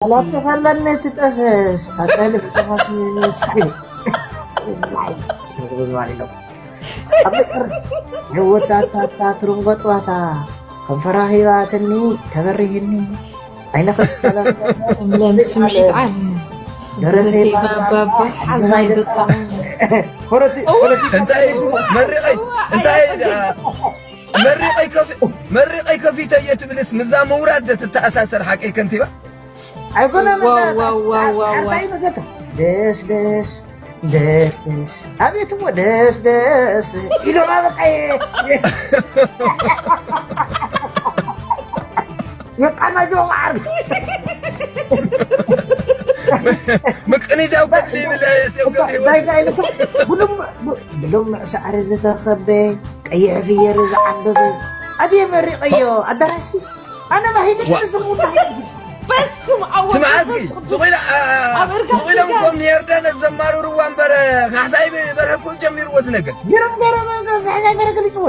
ላተፈለኒ ትጠሰስ ኣጠልብ ጠፋሲ ስክሪ። ዕወታታታ ትርንጎጥዋታ ከንፈራ ሂባትኒ ተበሪህኒ። ዓይነ ክትሰለም ለም ስምዒት ዓል ደረተይ ደረተይ ባባባ ሓዝናይ ደጻ ኮረቲ ኮረቲ እንታይ መሪቐይ እንታይ መሪቐይ ከፊ መሪቐይ ከፊተየ ትብልስ ምዛ ምውራድ ዶ ትተኣሳሰር ሓቀይ ከንቲባ? ኣይኮነ ዋው፣ ዋው፣ ዋው፣ ዋው፣ ዋው። ሓርታይ መሰተ ደስ ደስ ደስ ደስ። ኣቤት እሞ ደስ ደስ ኢሎም ኣበቃ። የቃናጆ ማዓር ምቅንጃው ከፍሊ ይብል ሰብ ገብረ ህይወት ዳይጋ ኢልካ ብሉም ብሉም ሳዕሪ ዝተኸበ ቀይሕ ፍየር ዝዓበበ ኣድየ መሪቐዮ ኣዳራሽኪ ኣነ ባሂኒ ዝስኹ በስም ኣወ ስምዓ እስኪ ሱቕ ኢላ ሱቕ ኢሎም ከም ንዮርዳኖስ ዘማርርዋ እምበር ካሕሳይ በርሀ እኮ ጀሚርዎ እቲ ነገር። ግርም ገረመ ሳሕሳይ ገረ ገሊፅዎ።